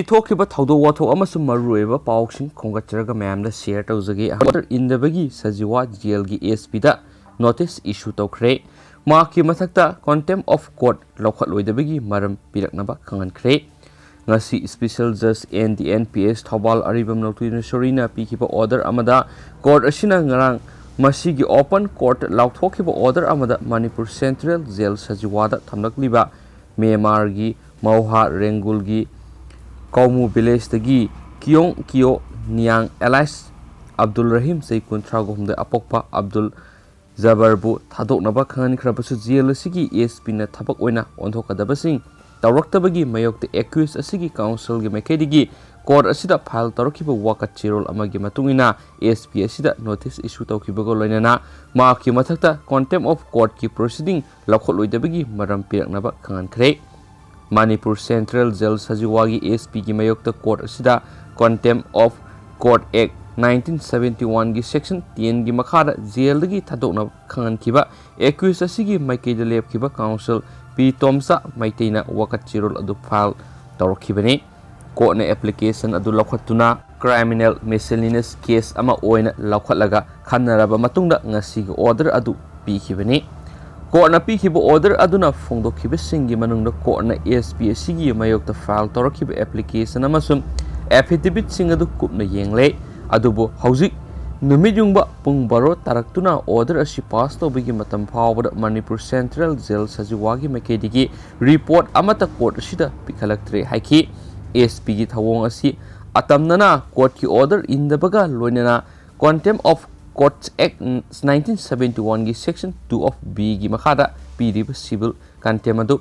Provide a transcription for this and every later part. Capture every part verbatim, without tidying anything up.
ꯊꯣꯛꯈꯤꯕ ꯊꯧꯗꯣꯛ ꯋꯥꯊꯣꯛ ꯑꯃꯁꯨꯡ ꯃꯔꯨꯑꯣꯏꯕ ꯄꯥꯎꯁꯤꯡ ꯈꯣꯝꯒꯠꯆꯔꯒ ꯃꯌꯥꯝꯗ share ꯇꯧꯖꯒꯦ꯫ Order ꯏꯟꯗꯕꯒꯤ Sajiwa jailꯒꯤ S Pꯗ notice issue ꯇꯧꯈ꯭ꯔꯦ꯫ ꯃꯍꯥꯛꯀꯤ ꯃꯊꯛꯇ contempt of court ꯂꯧꯈꯠꯂꯣꯏꯗꯕꯒꯤ ꯃꯔꯝ ꯄꯤꯔꯛꯅꯕ ꯈꯪꯍꯟꯈ꯭ꯔꯦ꯫ ꯉꯁꯤ Special Judge N D N P S Thoubal ꯑꯔꯤꯕꯝ ꯅꯣꯡꯊꯣꯏ ꯅꯨꯃꯤꯠꯁꯣꯔꯤꯅ ꯄꯤꯈꯤꯕ order ꯑꯃꯗ court ꯑꯁꯤꯅ ꯉꯔꯥꯡ ꯃꯁꯤꯒꯤ open court ꯂꯥꯎꯊꯣꯛꯈꯤꯕ order ꯑꯃꯗ Manipur Central Jail ꯁꯖꯤꯋꯥꯗ ꯊꯝꯂꯛꯂꯤꯕ ꯃ꯭ꯌꯥꯟꯃꯥꯔꯒꯤ ꯃꯧꯍꯥ ꯔꯦꯡꯒꯨꯜꯒꯤ ꯀꯧꯃꯨ villageꯇꯒꯤ ꯀꯤꯌꯣꯡ ꯀꯤꯌꯣ ꯅꯤꯌꯥꯡ alias Abdul Rahim, ꯆꯍꯤ ꯀꯨꯟꯊ꯭ꯔꯥ ꯍꯨꯝꯗꯣꯏ ꯑꯄꯣꯛꯄ ꯑꯕꯗꯨꯜ ꯖꯕꯔꯕꯨ ꯊꯥꯗꯣꯛꯅꯕ ꯈꯪꯍꯟꯈ꯭ꯔꯕꯁꯨ, jail ꯑꯁꯤꯒꯤ S Pꯅ ꯊꯕꯛ ꯑꯣꯏꯅ ꯑꯣꯟꯊꯣꯛꯀꯗꯕꯁꯤꯡ ꯇꯧꯔꯛꯇꯕꯒꯤ ꯃꯥꯌꯣꯛꯇ accused ꯑꯁꯤꯒꯤ counselꯒꯤ ꯃꯥꯏꯀꯩꯗꯒꯤ court ꯑꯁꯤꯗ file ꯇꯧꯔꯛꯈꯤꯕ ꯋꯥꯀꯠ ꯆꯦꯔꯣꯜ ꯑꯃꯒꯤ ꯃꯇꯨꯡ ꯏꯟꯅ S P ꯑꯁꯤꯗ notice issue ꯇꯧꯈꯤꯕꯒ ꯂꯣꯏꯅꯅ ꯃꯍꯥꯛꯀꯤ ꯃꯊꯛꯇ contempt of courtꯀꯤ proceeding ꯂꯧꯈꯠꯂꯣꯏꯗꯕꯒꯤ ꯃꯔꯝ ꯄꯤꯔꯛꯅꯕ ꯈꯪꯍꯟꯈ꯭ꯔꯦ꯫ ꯃꯅꯤꯄꯨꯔ Central Jail ꯁꯖꯤꯋꯥꯒꯤ S Pꯒꯤ ꯃꯥꯌꯣꯛꯇ court ꯑꯁꯤꯗ Contempt of Court Act nineteen seventy oneꯒꯤ section tenꯒꯤ ꯃꯈꯥꯗ jailꯗꯒꯤ ꯊꯥꯗꯣꯛꯅꯕ ꯈꯪꯍꯟꯈꯤꯕ accused ꯑꯁꯤꯒꯤ ꯃꯥꯏꯀꯩꯗ ꯂꯦꯞꯈꯤꯕ counsel P ꯇꯣꯝꯆꯥ ꯃꯩꯇꯩꯅ ꯋꯥꯀꯠ ꯆꯦꯔꯣꯜ ꯑꯗꯨ file ꯇꯧꯔꯛꯈꯤꯕꯅꯤ꯫ Courtꯅ application ꯑꯗꯨ ꯂꯧꯈꯠꯇꯨꯅ criminal miscellaneous case ꯑꯃ ꯑꯣꯏꯅ ꯂꯧꯈꯠꯂꯒ ꯈꯟꯅꯔꯕ ꯃꯇꯨꯡꯗ ꯉꯁꯤꯒꯤ order ꯑꯗꯨ ꯄꯤꯈꯤꯕꯅꯤ꯫ Courtꯅ ꯄꯤꯈꯤꯕ order ꯑꯗꯨꯅ ꯐꯣꯡꯗꯣꯛꯈꯤꯕꯁꯤꯡꯒꯤ ꯃꯅꯨꯡꯗ courtꯅ S P ꯑꯁꯤꯒꯤ ꯃꯥꯌꯣꯛꯇ file ꯇꯧꯔꯛꯈꯤꯕ application ꯑꯃꯁꯨꯡ affidavitꯁꯤꯡ ꯑꯗꯨ ꯀꯨꯞꯅ ꯌꯦꯡꯂꯦ꯫ ꯑꯗꯨꯕꯨ ꯍꯧꯖꯤꯛ ꯅꯨꯃꯤꯠ ꯌꯨꯡꯕ ꯄꯨꯡ ꯕꯥꯔꯣ ꯇꯥꯔꯛꯇꯨꯅ order ꯑꯁꯤ pass ꯇꯧꯕꯒꯤ ꯃꯇꯝ ꯐꯥꯎꯕꯗ ꯃꯅꯤꯄꯨꯔ Central Jail ꯁꯖꯤꯋꯥꯒꯤ ꯃꯥꯏꯀꯩꯗꯒꯤ report ꯑꯃꯠꯇ court ꯑꯁꯤꯗ ꯄꯤꯈꯠꯂꯛꯇ꯭ꯔꯦ ꯍꯥꯏꯈꯤ꯫ S Pꯒꯤ ꯊꯧꯑꯣꯡ ꯑꯁꯤ ꯑꯇꯝꯅꯅ courtꯀꯤ order ꯏꯟꯗꯕꯒ ꯂꯣꯏꯅꯅ Contempt of Courts Act nineteen seventy oneꯒꯤ section two of Bꯒꯤ ꯃꯈꯥꯗ ꯄꯤꯔꯤꯕ civil contempt ꯑꯗꯨ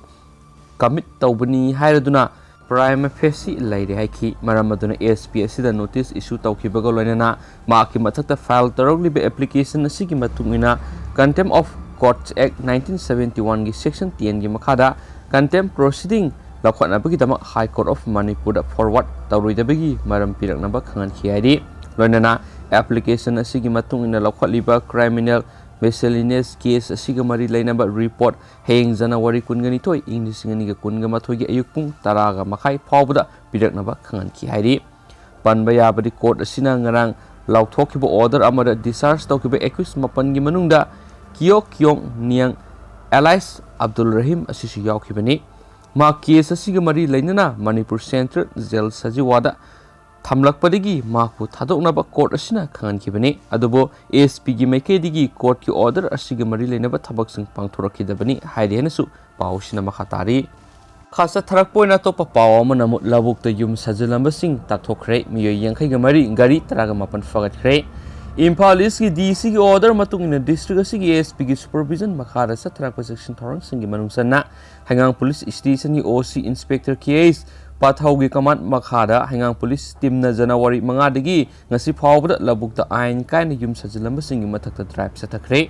commit ꯇꯧꯕꯅꯤ ꯍꯥꯏꯔꯗꯨꯅ prima facie ꯂꯩꯔꯦ ꯍꯥꯏꯈꯤ꯫ ꯃꯔꯝ ꯑꯗꯨꯅ S P ꯑꯁꯤꯗ notice issue ꯇꯧꯈꯤꯕꯒ ꯂꯣꯏꯅꯅ ꯃꯍꯥꯛꯀꯤ ꯃꯊꯛꯇ file ꯇꯧꯔꯛꯂꯤꯕ application ꯑꯁꯤꯒꯤ ꯃꯇꯨꯡ ꯏꯟꯅ Contempt of Courts Act nineteen seventy oneꯒꯤ section tenꯒꯤ ꯃꯈꯥꯗ contempt proceeding ꯂꯧꯈꯠꯅꯕꯒꯤꯗꯃꯛ High Court of ꯃꯅꯤꯄꯨꯔꯗ forward ꯇꯧꯔꯣꯏꯗꯕꯒꯤ ꯃꯔꯝ ꯄꯤꯔꯛꯅꯕ ꯈꯪꯍꯟꯈꯤ ꯍꯥꯏꯔꯤ꯫ ꯂꯣꯏꯅꯅ application ꯑꯁꯤꯒꯤ ꯃꯇꯨꯡ ꯏꯟꯅ ꯂꯧꯈꯠꯂꯤꯕ criminal miscellaneous case ꯑꯁꯤꯒ ꯃꯔꯤ ꯂꯩꯅꯕ report ꯍꯌꯦꯡ January ꯀꯨꯟꯒ ꯅꯤꯊꯣꯏ, ꯏꯪ ꯂꯤꯁꯤꯡ ꯑꯅꯤꯒ ꯀꯨꯟꯒ ꯃꯥꯊꯣꯏꯒꯤ ꯑꯌꯨꯛ ꯄꯨꯡ ꯇꯔꯥꯒ ꯃꯈꯥꯏ ꯐꯥꯎꯕꯗ ꯄꯤꯔꯛꯅꯕ ꯈꯪꯍꯟꯈꯤ ꯍꯥꯏꯔꯤ꯫ ꯄꯟꯕ ꯌꯥꯕꯗꯤ, court ꯑꯁꯤꯅ ꯉꯔꯥꯡ ꯂꯥꯎꯊꯣꯛꯈꯤꯕ order ꯑꯃꯗ discharge ꯇꯧꯈꯤꯕ accused ꯃꯥꯄꯟꯒꯤ ꯃꯅꯨꯡꯗ ꯀꯤꯌꯣ ꯀꯤꯌꯣꯡ ꯅꯤꯌꯥꯡ alias ꯑꯕꯗꯨꯜ ꯔꯍꯤꯝ ꯑꯁꯤꯁꯨ ꯌꯥꯎꯈꯤꯕꯅꯤ꯫ ꯃꯍꯥꯛ case ꯑꯁꯤꯒ ꯃꯔꯤ ꯂꯩꯅꯅ ꯃꯅꯤꯄꯨꯔ Central Jail ꯁꯖꯤꯋꯥꯗ ꯊꯝꯂꯛꯄꯗꯒꯤ ꯃꯍꯥꯛꯄꯨ ꯊꯥꯗꯣꯛꯅꯕ court ꯑꯁꯤꯅ ꯈꯪꯍꯟꯈꯤꯕꯅꯤ꯫ ꯑꯗꯨꯕꯨ S P ꯒꯤ ꯃꯥꯏꯀꯩꯗꯒꯤ court ꯀꯤ order ꯑꯁꯤꯒ ꯃꯔꯤ ꯂꯩꯅꯕ ꯊꯕꯛꯁꯤꯡ ꯄꯥꯡꯊꯣꯔꯛꯈꯤꯗꯕꯅꯤ ꯍꯥꯏꯔꯤ ꯍꯥꯏꯅꯁꯨ ꯄꯥꯎꯁꯤꯅ ꯃꯈꯥ ꯇꯥꯔꯤ꯫ ꯃꯈꯥ ꯆꯠꯊꯔꯛꯄ ꯑꯣꯏꯅ ꯑꯇꯣꯞꯄ ꯄꯥꯎ ꯑꯃꯅ ꯑꯃꯨꯛ ꯂꯧꯕꯨꯛꯇ ꯌꯨꯝ ꯁꯥꯖꯤꯜꯂꯝꯕꯁꯤꯡ ꯇꯥꯊꯣꯛꯈ꯭ꯔꯦ꯫ ꯃꯤꯑꯣꯏ ꯌꯥꯡꯈꯩꯒ ꯃꯔꯤ, ꯒꯥꯔꯤ ꯇꯔꯥꯒ ꯃꯥꯄꯟ ꯐꯒꯠꯈ꯭ꯔꯦ꯫ ꯏꯝꯐꯥꯜ East ꯀꯤ D C ꯒꯤ order ꯃꯇꯨꯡ ꯏꯟꯅ district ꯑꯁꯤꯒꯤ S P ꯒꯤ supervision ꯃꯈꯥꯗ ꯆꯠꯊꯔꯛꯄ ꯆꯦꯛꯁꯤꯟ ꯊꯧꯔꯥꯡꯁꯤꯡꯒꯤ ꯃꯅꯨꯡ ꯆꯟꯅ ꯍꯩꯉꯥꯡ Police Station ꯒꯤ O C Inspector K H ꯄꯥꯊꯧꯒꯤ command ꯃꯈꯥꯗ ꯍꯩꯉꯥꯡ police team ꯅ January ꯃꯉꯥꯗꯒꯤ ꯉꯁꯤ ꯐꯥꯎꯕꯗ ꯂꯧꯕꯨꯛꯇ ꯑꯥꯏꯟ ꯀꯥꯏꯅ ꯌꯨꯝ ꯁꯥꯖꯤꯜꯂꯝꯕꯁꯤꯡꯒꯤ ꯃꯊꯛꯇ drive ꯆꯠꯊꯈ꯭ꯔꯦ꯫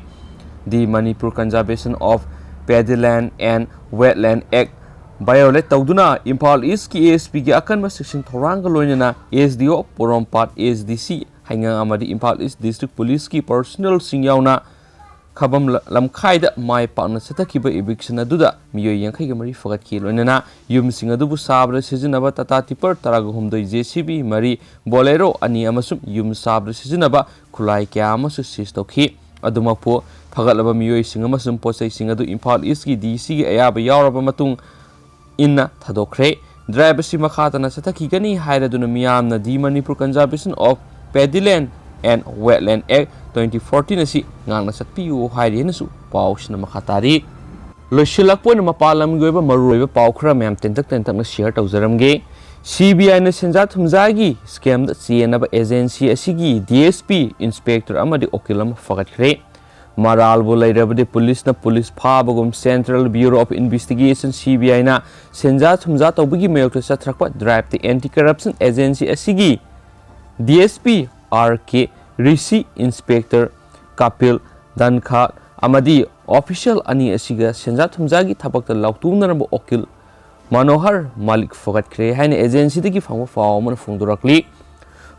The Manipur Conservation of Paddyland and Wetland Act violate ꯇꯧꯗꯨꯅ ꯏꯝꯐꯥꯜ East ꯀꯤ S P ꯒꯤ ꯑꯀꯟꯕ ꯆꯦꯛꯁꯤꯟ ꯊꯧꯔꯥꯡꯒ ꯂꯣꯏꯅꯅ S D O ꯄꯣꯔꯣꯝꯄꯥꯠ, S D C ꯍꯩꯉꯥꯡ ꯑꯃꯗꯤ ꯏꯝꯐꯥꯜ East District Police ꯀꯤ personnel ꯁꯤꯡ ꯌꯥꯎꯅ ꯈꯕꯝ ꯂ-, ꯂꯝꯈꯥꯏꯗ ꯃꯥꯏ ꯄꯥꯛꯅ ꯆꯠꯊꯈꯤꯕ eviction ꯑꯗꯨꯗ ꯃꯤꯑꯣꯏ ꯌꯥꯡꯈꯩꯒ ꯃꯔꯤ ꯐꯒꯠꯈꯤ꯫ ꯂꯣꯏꯅꯅ ꯌꯨꯝꯁꯤꯡ ꯑꯗꯨꯕꯨ ꯁꯥꯕꯗ ꯁꯤꯖꯤꯟꯅꯕ Tata Tipper ꯇꯔꯥꯒ ꯍꯨꯝꯗꯣꯏ, J C B ꯃꯔꯤ, Bolero ꯑꯅꯤ ꯑꯃꯁꯨꯡ ꯌꯨꯝ ꯁꯥꯕꯗ ꯁꯤꯖꯤꯟꯅꯕ ꯈꯨꯠꯂꯥꯏ ꯀꯌꯥ ꯑꯃꯁꯨ seize ꯇꯧꯈꯤ꯫ ꯑꯗꯨꯃꯛꯄꯨ, ꯐꯒꯠꯂꯕ ꯃꯤꯑꯣꯏꯁꯤꯡ ꯑꯃꯁꯨꯡ ꯄꯣꯠꯆꯩꯁꯤꯡ ꯑꯗꯨ ꯏꯝꯐꯥꯜ East ꯀꯤ D C ꯒꯤ ꯑꯌꯥꯕ ꯌꯥꯎꯔꯕ ꯃꯇꯨꯡ ꯏꯟꯅ ꯊꯥꯗꯣꯛꯈ꯭ꯔꯦ꯫ Drive ꯑꯁꯤ ꯃꯈꯥ ꯇꯥꯅ ꯆꯠꯊꯈꯤꯒꯅꯤ ꯍꯥꯏꯔꯗꯨꯅ ꯃꯤꯌꯥꯝꯅ The Manipur Conservation of Paddyland and Wetland Act twenty fourteen ꯑꯁꯤ ꯉꯥꯛꯅ ꯆꯠꯄꯤꯌꯨ ꯍꯥꯏꯔꯤ ꯍꯥꯏꯅꯁꯨ ꯄꯥꯎꯁꯤꯅ ꯃꯈꯥ ꯇꯥꯔꯤ꯫ ꯂꯣꯏꯁꯤꯜꯂꯛꯄ ꯑꯣꯏꯅ ꯃꯄꯥꯟ ꯂꯝꯒꯤ ꯑꯣꯏꯕ ꯃꯔꯨꯑꯣꯏꯕ ꯄꯥꯎ ꯈꯔ ꯃꯌꯥꯝ ꯇꯦꯟꯇꯛ ꯇꯦꯟꯇꯛꯅ share ꯇꯧꯖꯔꯝꯒꯦ꯫ C B I ꯅ ꯁꯦꯟꯖꯥ ꯊꯨꯝꯖꯥꯒꯤ scam ꯗ ꯆꯦꯟꯅꯕ agency ꯑꯁꯤꯒꯤ D S P, inspector ꯑꯃꯗꯤ ꯎꯀꯤꯜ ꯑꯃ ꯐꯒꯠꯈ꯭ꯔꯦ꯫ ꯃꯔꯥꯜꯕꯨ ꯂꯩꯔꯕꯗꯤ ꯄꯨꯂꯤꯁꯅ police ꯐꯥꯕꯒꯨꯝ Central Bureau of Investigation, C B I ꯅ ꯁꯦꯟꯖꯥ ꯊꯨꯝꯖꯥ ꯇꯧꯕꯒꯤ ꯃꯥꯌꯣꯛꯇ ꯆꯠꯊꯔꯛꯄ drive ꯇ Anti Corruption Agency ꯑꯁꯤꯒꯤ D S P R K ꯔꯤꯁꯤ, Inspector ꯀꯥꯄꯤꯜ ꯙꯟꯈꯥꯠ ꯑꯃꯗꯤ official ꯑꯅꯤ ꯑꯁꯤꯒ ꯁꯦꯟꯖꯥ ꯊꯨꯝꯖꯥꯒꯤ ꯊꯕꯛꯇ ꯂꯥꯎꯇꯨꯅꯔꯝꯕ ꯎꯀꯤꯜ ꯃꯅꯣꯍꯔ ꯃꯥꯂꯤꯛ ꯐꯒꯠꯈ꯭ꯔꯦ ꯍꯥꯏꯅ agency ꯗꯒꯤ ꯐꯪꯕ ꯄꯥꯎ ꯑꯃꯅ ꯐꯣꯡꯗꯣꯔꯛꯂꯤ꯫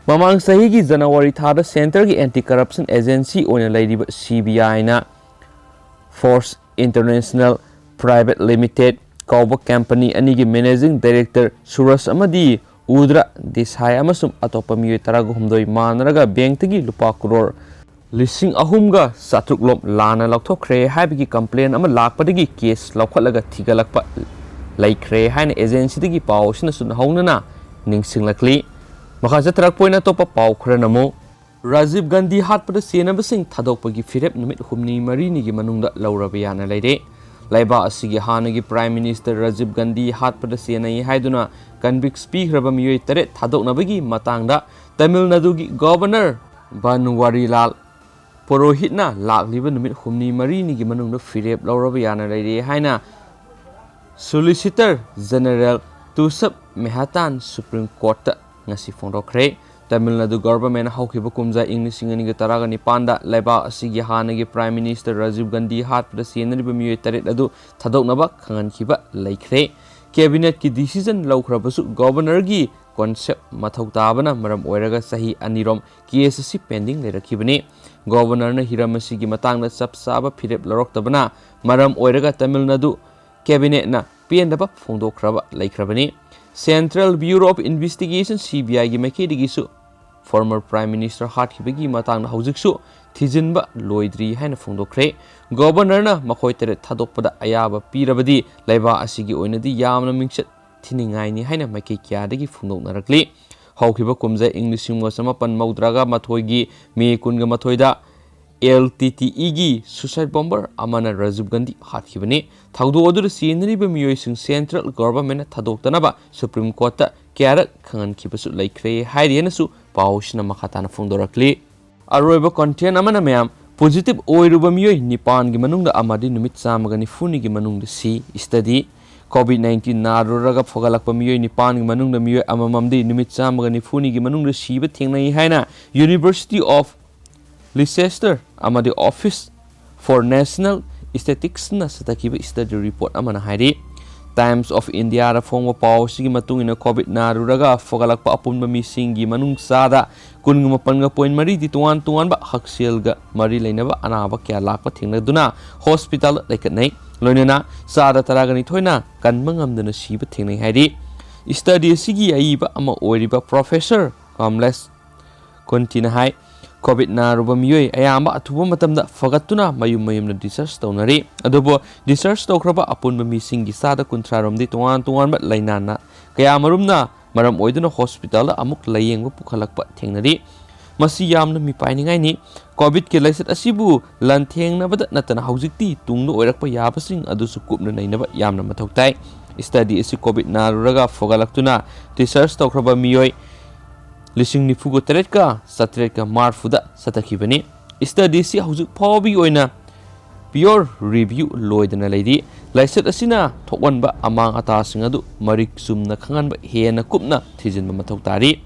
ꯃꯃꯥꯡ ꯆꯍꯤꯒꯤ ꯖꯅꯋꯥꯔꯤ ꯊꯥꯗ ꯁꯦꯟꯇꯔꯒꯤ ꯑꯦꯟꯇꯤ ꯀꯔꯞꯁꯟ ꯑꯦꯖꯦꯟꯁꯤ ꯑꯣꯏꯅ ꯂꯩꯔꯤꯕ ꯁꯤ ꯕꯤ ꯑꯥꯏꯅ ꯐꯣꯔꯁ ꯏꯟꯇꯔꯅꯦꯁꯅꯦꯜ ꯄ꯭ꯔꯥꯏꯚꯦꯠ ꯂꯤꯃꯤꯇꯦꯗ ꯀꯧꯕ ꯀꯝꯄꯅꯤ ꯑꯅꯤꯒꯤ ꯃꯦꯅꯦꯖꯤꯡ ꯗꯥꯏꯔꯦꯛꯇꯔ ꯁꯨꯔꯖ ꯑꯃꯗꯤ ꯎꯗ꯭ꯔ ꯗꯦꯁꯥꯏ ꯑꯃꯁꯨꯡ ꯑꯇꯣꯞꯄ ꯃꯤꯑꯣꯏ ꯇꯔꯥꯒ ꯍꯨꯝꯗꯣꯏ ꯃꯥꯟꯅꯔꯒ ꯕꯦꯡꯛꯇꯒꯤ ꯂꯨꯄꯥ ꯀ꯭ꯔꯣꯔ ꯂꯤꯁꯤꯡ ꯑꯍꯨꯝꯒ ꯆꯥꯇ꯭ꯔꯨꯛ ꯂꯣꯝ ꯂꯥꯟꯅ ꯂꯧꯊꯣꯛꯈ꯭ꯔꯦ ꯍꯥꯏꯕꯒꯤ ꯀꯝꯄ꯭ꯂꯦꯟ ꯑꯃ ꯂꯥꯛꯄꯗꯒꯤ ꯀꯦꯁ ꯂꯧꯈꯠꯂꯒ ꯊꯤꯒꯠꯂꯛꯄ ꯂꯩꯈ꯭ꯔꯦ ꯍꯥꯏꯅ ꯑꯦꯖꯦꯟꯁꯤꯗꯒꯤ ꯄꯥꯎ ꯑꯁꯤꯅꯁꯨ ꯍꯧꯅꯅ ꯅꯤꯡꯁꯤꯡꯂꯛꯂꯤ꯫ ꯃꯈꯥ ꯆꯠꯊꯔꯛꯄ ꯑꯣꯏꯅ ꯑꯇꯣꯞꯄ ꯄꯥꯎ ꯈꯔꯅ ꯑꯃꯨꯛ ꯔꯥꯖꯤꯕ ꯒꯥꯟꯙꯤ ꯍꯥꯠꯄꯗ ꯆꯦꯟꯅꯕꯁꯤꯡ ꯊꯥꯗꯣꯛꯄꯒꯤ ꯐꯤꯔꯦꯞ ꯅꯨꯃꯤꯠ ꯍꯨꯝꯅꯤ ꯃꯔꯤꯅꯤꯒꯤ ꯃꯅꯨꯡꯗ ꯂꯧꯔꯕ ꯌꯥꯅ ꯂꯩꯔꯦ꯫ ꯂꯩꯕꯥꯛ ꯑꯁꯤꯒꯤ ꯍꯥꯟꯅꯒꯤ ꯄ꯭ꯔꯥꯏꯝ ꯃꯤꯅꯤꯁꯇꯔ ꯔꯥꯖꯤꯕ ꯒꯥꯟꯙꯤ ꯍꯥꯠꯄꯗ ꯆꯦꯟꯅꯩ ꯍꯥꯏꯗꯨꯅ ꯀꯟꯚꯤꯛꯁ ꯄꯤꯈ꯭ꯔꯕ ꯃꯤꯑꯣꯏ ꯇꯔꯦꯠ ꯊꯥꯗꯣꯛꯅꯕꯒꯤ ꯃꯇꯥꯡꯗ ꯇꯥꯃꯤꯜ ꯅꯥꯗꯨꯒꯤ ꯒꯣꯚꯔꯅꯔ ꯕꯟꯋꯥꯔꯤꯂꯥꯜ ꯄꯨꯔꯣꯍꯤꯠꯅ ꯂꯥꯛꯂꯤꯕ ꯅꯨꯃꯤꯠ ꯍꯨꯝꯅꯤ ꯃꯔꯤꯅꯤꯒꯤ ꯃꯅꯨꯡꯗ ꯐꯤꯔꯦꯞ ꯂꯧꯔꯕ ꯌꯥꯅ ꯂꯩꯔꯦ ꯍꯥꯏꯅ ꯁꯣꯂꯤꯁꯤꯇꯔ ꯖꯦꯅꯔꯦꯜ ꯇꯨꯁꯞ ꯃꯦꯍꯇꯥꯟ ꯁꯨꯄ꯭ꯔꯤꯝ ꯀꯣꯔꯠꯇ ꯉꯁꯤ ꯐꯣꯡꯗꯣꯛꯈ꯭ꯔꯦ꯫ ꯇꯥꯃꯤꯜ ꯅꯥꯗꯨ ꯒꯣꯚꯔꯟꯃꯦꯟꯠꯅ ꯍꯧꯈꯤꯕ ꯀꯨꯝꯖꯥ ꯏꯪ ꯂꯤꯁꯤꯡ ꯑꯅꯤꯒ ꯇꯔꯥꯒ ꯅꯤꯄꯥꯟꯗ ꯂꯩꯕꯥꯛ ꯑꯁꯤꯒꯤ ꯍꯥꯟꯅꯒꯤ ꯄ꯭ꯔꯥꯏꯝ ꯃꯤꯅꯤꯁꯇꯔ ꯔꯥꯖꯤꯕ ꯒꯥꯟꯙꯤ ꯍꯥꯠꯄꯗ ꯆꯦꯟꯅꯔꯤꯕ ꯃꯤꯑꯣꯏ ꯇꯔꯦꯠ ꯑꯗꯨ ꯊꯥꯗꯣꯛꯅꯕ ꯈꯪꯍꯟꯈꯤꯕ ꯂꯩꯈ꯭ꯔꯦ꯫ ꯀꯦꯕꯤꯅꯦꯠꯀꯤ ꯗꯤꯁꯤꯖꯟ ꯂꯧꯈ꯭ꯔꯕꯁꯨ ꯒꯣꯚꯔꯅꯔꯒꯤ ꯀꯣꯟꯁꯦꯞ ꯃꯊꯧ ꯇꯥꯕꯅ ꯃꯔꯝ ꯑꯣꯏꯔꯒ ꯆꯍꯤ ꯑꯅꯤꯔꯣꯝ ꯀꯦꯁ ꯑꯁꯤ ꯄꯦꯟꯗꯤꯡ ꯂꯩꯔꯛꯈꯤꯕꯅꯤ꯫ ꯒꯣꯚꯔꯅꯔꯅ ꯍꯤꯔꯝ ꯑꯁꯤꯒꯤ ꯃꯇꯥꯡꯗ ꯆꯞ ꯆꯥꯕ ꯐꯤꯔꯦꯞ ꯂꯧꯔꯛꯇꯕꯅ ꯃꯔꯝ ꯑꯣꯏꯔꯒ ꯇꯥꯃꯤꯜ ꯅꯥꯗꯨ ꯀꯦꯕꯤꯅꯦꯠꯅ ꯄꯦꯟꯗꯕ ꯐꯣꯡꯗꯣꯛꯈ꯭ꯔꯕ ꯂꯩꯈ꯭ꯔꯕꯅꯤ꯫ Central bureau of investigation, C B ꯑꯥꯏꯒꯤ ꯃꯥꯏꯀꯩꯗꯒꯤꯁꯨ ꯐꯣꯔꯃꯔ ꯄ꯭ꯔꯥꯏꯝ ꯃꯤꯅꯤꯁꯇꯔ ꯍꯥꯠꯈꯤꯕꯒꯤ ꯃꯇꯥꯡꯗ ꯍꯧꯖꯤꯛꯁꯨ ꯊꯤꯖꯤꯟꯕ ꯂꯣꯏꯗ꯭ꯔꯤ ꯍꯥꯏꯅ ꯐꯣꯡꯗꯣꯛꯈ꯭ꯔꯦ꯫ ꯒꯣꯚꯔꯅꯔꯅ ꯃꯈꯣꯏ ꯇꯔꯦꯠ ꯊꯥꯗꯣꯛꯄꯗ ꯑꯌꯥꯕ ꯄꯤꯔꯕꯗꯤ ꯂꯩꯕꯥꯛ ꯑꯁꯤꯒꯤ ꯑꯣꯏꯅꯗꯤ ꯌꯥꯝꯅ ꯃꯤꯡꯆꯠ ꯊꯤꯅꯤꯡꯉꯥꯏꯅꯤ ꯍꯥꯏꯅ ꯃꯥꯏꯀꯩ ꯀꯌꯥꯗꯒꯤ ꯐꯣꯡꯗꯣꯛꯅꯔꯛꯂꯤ꯫ ꯍꯧꯈꯤꯕ ꯀꯨꯝꯖꯥ ꯏꯪ ꯂꯤꯁꯤꯡ ꯑꯃꯒ ꯆꯃꯥꯄꯟ ꯃꯧꯗ꯭ꯔꯥꯒ ꯃꯥꯊꯣꯏꯒꯤ ꯃꯦ ꯀꯨꯟꯒ ꯃꯥꯊꯣꯏꯗ ꯑꯦꯜ ꯇꯤ ꯇꯤ ꯏꯒꯤ ꯁꯨꯁꯥꯏꯠ ꯕꯣꯝꯕꯔ ꯑꯃꯅ ꯔꯥꯖꯤꯕ ꯒꯥꯟꯙꯤ ꯍꯥꯠꯈꯤꯕꯅꯤ꯫ ꯊꯧꯗꯣꯛ ꯑꯗꯨꯗ ꯆꯦꯟꯅꯔꯤꯕ ꯃꯤꯑꯣꯏꯁꯤꯡ ꯁꯦꯟꯇ꯭ꯔꯦꯜ ꯒꯣꯚꯔꯟꯃꯦꯟꯠꯅ ꯊꯥꯗꯣꯛꯇꯅꯕ ꯁꯨꯄ꯭ꯔꯤꯝ ꯀꯣꯔꯠꯇ ꯀꯌꯥꯔꯛ ꯈꯪꯍꯟꯈꯤꯕꯁꯨ ꯂꯩꯈ꯭ꯔꯦ ꯍꯥꯏꯔꯤꯅꯁꯨ ꯄꯥꯎꯁꯤꯅ ꯃꯈꯥ ꯇꯥꯅ ꯐꯣꯡꯗꯣꯔꯛꯂꯤ꯫ ꯑꯔꯣꯏꯕ ꯀꯟꯇꯦꯟ ꯑꯃꯅ ꯃꯌꯥꯝ, ꯄꯣꯖꯤꯇꯤꯚ ꯑꯣꯏꯔꯨꯕ ꯃꯤꯑꯣꯏ ꯅꯤꯄꯥꯟꯒꯤ ꯃꯅꯨꯡꯗ ꯑꯃꯗꯤ ꯅꯨꯃꯤꯠ ꯆꯥꯝꯃꯒ ꯅꯤꯐꯨꯅꯤꯒꯤ ꯃꯅꯨꯡꯗ ꯁꯤ꯫ ꯁ꯭ꯇꯗꯤ: ꯀꯣꯚꯤꯗ ꯅꯥꯏꯟꯇꯤꯟ ꯅꯥꯔꯨꯔꯒ ꯐꯒꯠꯂꯛꯄ ꯃꯤꯑꯣꯏ ꯅꯤꯄꯥꯟꯒꯤ ꯃꯅꯨꯡꯗ ꯃꯤꯑꯣꯏ ꯑꯃꯃꯝꯗꯤ ꯅꯨꯃꯤꯠ ꯆꯥꯝꯃꯒ ꯅꯤꯐꯨꯅꯤꯒꯤ ꯃꯅꯨꯡꯗ ꯁꯤꯕ ꯊꯦꯡꯅꯩ ꯍꯥꯏꯅ ꯌꯨꯅꯤꯚꯔꯁꯤꯇꯤ ꯑꯣꯐ ꯂꯤꯁꯦꯁꯇꯔ ꯑꯃꯗꯤ ꯑꯣꯐꯤꯁ ꯐꯣꯔ ꯅꯦꯁꯅꯦꯜ ꯁ꯭ꯇꯦꯇꯤꯛꯁꯅ ꯆꯠꯊꯈꯤꯕ ꯁ꯭ꯇꯗꯤ ꯔꯤꯄꯣꯔꯠ ꯑꯃꯅ ꯍꯥꯏꯔꯤ꯫ Times of Indiaꯗ ꯐꯣꯡꯕ ꯄꯥꯎ ꯑꯁꯤꯒꯤ ꯃꯇꯨꯡ ꯏꯟꯅ, COVID ꯅꯥꯔꯨꯔꯒ ꯐꯒꯠꯂꯛꯄ ꯑꯄꯨꯟꯕ ꯃꯤꯁꯤꯡꯒꯤ ꯃꯅꯨꯡ ꯆꯥꯗ ꯀꯨꯟꯒ ꯃꯥꯄꯟꯒ point ꯃꯔꯤꯗꯤ ꯇꯣꯉꯥꯟ ꯇꯣꯉꯥꯟꯕ ꯍꯛꯁꯦꯜꯒ ꯃꯔꯤ ꯂꯩꯅꯕ ꯑꯅꯥꯕ ꯀꯌꯥ ꯂꯥꯛꯄ ꯊꯦꯡꯅꯗꯨꯅ ꯍꯣꯁꯄꯤꯇꯥꯜꯗ ꯂꯩꯈꯠꯅꯩ꯫ ꯂꯣꯏꯅꯅ ꯆꯥꯗ ꯇꯔꯥꯒ ꯅꯤꯊꯣꯏꯅ ꯀꯟꯕ ꯉꯝꯗꯅ ꯁꯤꯕ ꯊꯦꯡꯅꯩ ꯍꯥꯏꯔꯤ꯫ ꯁ꯭ꯇꯗꯤ ꯑꯁꯤꯒꯤ ꯑꯏꯕ ꯑꯃ ꯑꯣꯏꯔꯤꯕ ꯄ꯭ꯔꯣꯐꯦꯁꯔ ꯀꯝꯂꯦꯁ ꯀꯨꯟꯇꯤꯅ ꯍꯥꯏ, COVID ꯅꯥꯔꯨꯕ ꯃꯤꯑꯣꯏ ꯑꯌꯥꯝꯕ ꯑꯊꯨꯕ ꯃꯇꯝꯗ ꯐꯒꯠꯇꯨꯅ ꯃꯌꯨꯝ ꯃꯌꯨꯝꯗ discharge ꯇꯧꯅꯔꯤ꯫ ꯑꯗꯨꯕꯨ discharge ꯇꯧꯈ꯭ꯔꯕ ꯑꯄꯨꯟꯕ ꯃꯤꯁꯤꯡꯒꯤ ꯆꯥꯗ ꯀꯨꯟꯊ꯭ꯔꯥ ꯔꯣꯝꯗꯤ ꯇꯣꯉꯥꯟ ꯇꯣꯉꯥꯟꯕ ꯂꯥꯏꯅꯥꯅ ꯀꯌꯥꯃꯔꯨꯝꯅ ꯃꯔꯝ ꯑꯣꯏꯗꯨꯅ ꯍꯣꯁꯄꯤꯇꯥꯜꯗ ꯑꯃꯨꯛ ꯂꯥꯌꯦꯡꯕ ꯄꯨꯈꯠꯂꯛꯄ ꯊꯦꯡꯅꯔꯤ꯫ ꯃꯁꯤ ꯌꯥꯝꯅ ꯃꯤꯄꯥꯏꯅꯤꯡꯉꯥꯏꯅꯤ꯫ COVIDꯀꯤ ꯂꯥꯏꯆꯠ ꯑꯁꯤꯕꯨ ꯂꯥꯟꯊꯦꯡꯅꯕꯗ ꯅꯠꯇꯅ ꯍꯧꯖꯤꯛꯇꯤ ꯇꯨꯡꯗ ꯑꯣꯏꯔꯛꯄ ꯌꯥꯕꯁꯤꯡ ꯑꯗꯨꯁꯨ ꯀꯨꯞꯅ ꯅꯩꯅꯕ ꯌꯥꯝꯅ ꯃꯊꯧ ꯇꯥꯏ꯫ ꯁ꯭ꯇꯗꯤ ꯑꯁꯤ COVID ꯅꯥꯔꯨꯔꯒ ꯐꯒꯠꯂꯛꯇꯨꯅ discharge ꯇꯧꯈ꯭ꯔꯕ ꯃꯤꯑꯣꯏ ꯂꯤꯁꯤꯡ ꯅꯤꯐꯨꯒ ꯇꯔꯦꯠꯀ ꯆꯥꯇ꯭ꯔꯦꯠꯀ ꯃꯔꯤꯐꯨꯗ ꯆꯠꯊꯈꯤꯕꯅꯤ꯫ ꯁ꯭ꯇꯗꯤ ꯑꯁꯤ ꯍꯧꯖꯤꯛ ꯐꯥꯎꯕꯒꯤ ꯑꯣꯏꯅ peer review ꯂꯣꯏꯗꯅ ꯂꯩꯔꯤ꯫ ꯂꯥꯏꯆꯠ ꯑꯁꯤꯅ ꯊꯣꯛꯍꯟꯕ ꯑꯃꯥꯡ ꯑꯇꯥꯁꯤꯡ ꯑꯗꯨ ꯃꯔꯤꯛ ꯆꯨꯝꯅ ꯈꯪꯍꯟꯕ ꯍꯦꯟꯅ ꯀꯨꯞꯅ ꯊꯤꯖꯤꯟꯕ ꯃꯊꯧ ꯇꯥꯔꯤ꯫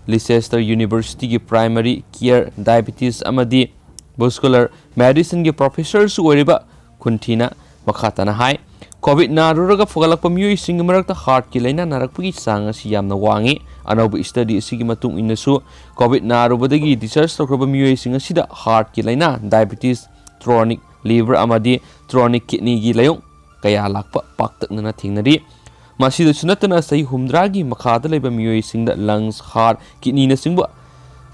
ꯂꯤꯁꯦꯁꯇꯔ ꯌꯨꯅꯤꯚꯔꯁꯤꯇꯤꯒꯤ primary care, diabetes ꯑꯃꯗꯤ vascular medicineꯒꯤ ꯄ꯭ꯔꯣꯐꯦꯁꯔꯁꯨ ꯑꯣꯏꯔꯤꯕ ꯈꯨꯟꯊꯤꯅ ꯃꯈꯥ ꯇꯥꯅ ꯍꯥꯏ, COVID ꯅꯥꯔꯨꯔꯒ ꯐꯒꯠꯂꯛꯄ ꯃꯤꯑꯣꯏꯁꯤꯡꯒꯤ ꯃꯔꯛꯇ heartꯀꯤ ꯂꯥꯏꯅꯥ ꯅꯥꯔꯛꯄꯒꯤ ꯆꯥꯡ ꯑꯁꯤ ꯌꯥꯝꯅ ꯋꯥꯡꯏ꯫ ꯑꯅꯧꯕ ꯁ꯭ꯇꯗꯤ ꯑꯁꯤꯒꯤ ꯃꯇꯨꯡ ꯏꯟꯅꯁꯨ, COVID ꯅꯥꯔꯨꯕꯗꯒꯤ discharge ꯇꯧꯈ꯭ꯔꯕ ꯃꯤꯑꯣꯏꯁꯤꯡ ꯑꯁꯤꯗ heartꯀꯤ ꯂꯥꯏꯅꯥ, diabetes, chronic liver ꯑꯃꯗꯤ chronic kidneyꯒꯤ ꯂꯥꯏꯑꯣꯡ ꯀꯌꯥ ꯂꯥꯛꯄ ꯄꯥꯛꯇꯛꯅꯅ ꯊꯦꯡꯅꯔꯤ꯫ ꯃꯁꯤꯗꯁꯨ ꯅꯠꯇꯅ, ꯆꯍꯤ ꯍꯨꯝꯗ꯭ꯔꯥꯒꯤ ꯃꯈꯥꯗ ꯂꯩꯕ ꯃꯤꯑꯣꯏꯁꯤꯡꯗ lungs, heart, kidneyꯅꯆꯤꯡꯕ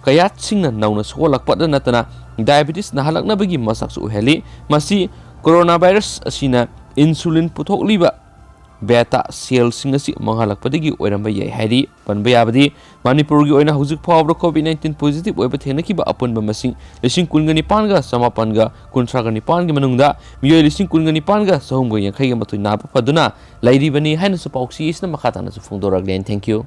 ꯀꯌꯥꯠꯁꯤꯡꯅ ꯅꯧꯅ ꯁꯣꯛꯍꯜꯂꯛꯄꯗ ꯅꯠꯇꯅ, diabetes ꯅꯥꯍꯜꯂꯛꯅꯕꯒꯤ ꯃꯁꯛꯁꯨ ꯑꯣꯏꯍꯜꯂꯤ꯫ ꯃꯁꯤ coronavirus ꯑꯁꯤꯅ insulin ꯄꯨꯊꯣꯛꯂꯤꯕ beta cellꯁꯤꯡ ꯑꯁꯤ ꯃꯥꯡꯍꯜꯂꯛꯄꯗꯒꯤ ꯑꯣꯏꯔꯝꯕ ꯌꯥꯏ ꯍꯥꯏꯔꯤ꯫ ꯄꯟꯕ ꯌꯥꯕꯗꯤ, ꯃꯅꯤꯄꯨꯔꯒꯤ ꯑꯣꯏꯅ ꯍꯧꯖꯤꯛ ꯐꯥꯎꯕꯗ COVID nineteen positive ꯑꯣꯏꯕ ꯊꯦꯡꯅꯈꯤꯕ ꯑꯄꯨꯟꯕ ꯃꯁꯤꯡ ꯂꯤꯁꯤꯡ ꯀꯨꯟꯒ ꯅꯤꯄꯥꯟꯒ ꯆꯃꯥꯄꯟꯒ ꯀꯨꯟꯊ꯭ꯔꯥꯒ ꯅꯤꯄꯥꯟꯒꯤ ꯃꯅꯨꯡꯗ ꯃꯤꯑꯣꯏ ꯂꯤꯁꯤꯡ ꯀꯨꯟꯒ ꯅꯤꯄꯥꯟꯒ ꯆꯍꯨꯝꯒ ꯌꯥꯡꯈꯩꯒ ꯃꯥꯊꯣꯏ ꯅꯥꯕ ꯐꯗꯨꯅ ꯂꯩꯔꯤꯕꯅꯤ ꯍꯥꯏꯅꯁꯨ ꯄꯥꯎꯆꯦ ꯑꯁꯤꯅ ꯃꯈꯥ ꯇꯥꯅꯁꯨ ꯐꯣꯡꯗꯣꯔꯛꯂꯤ꯫ And thank you꯫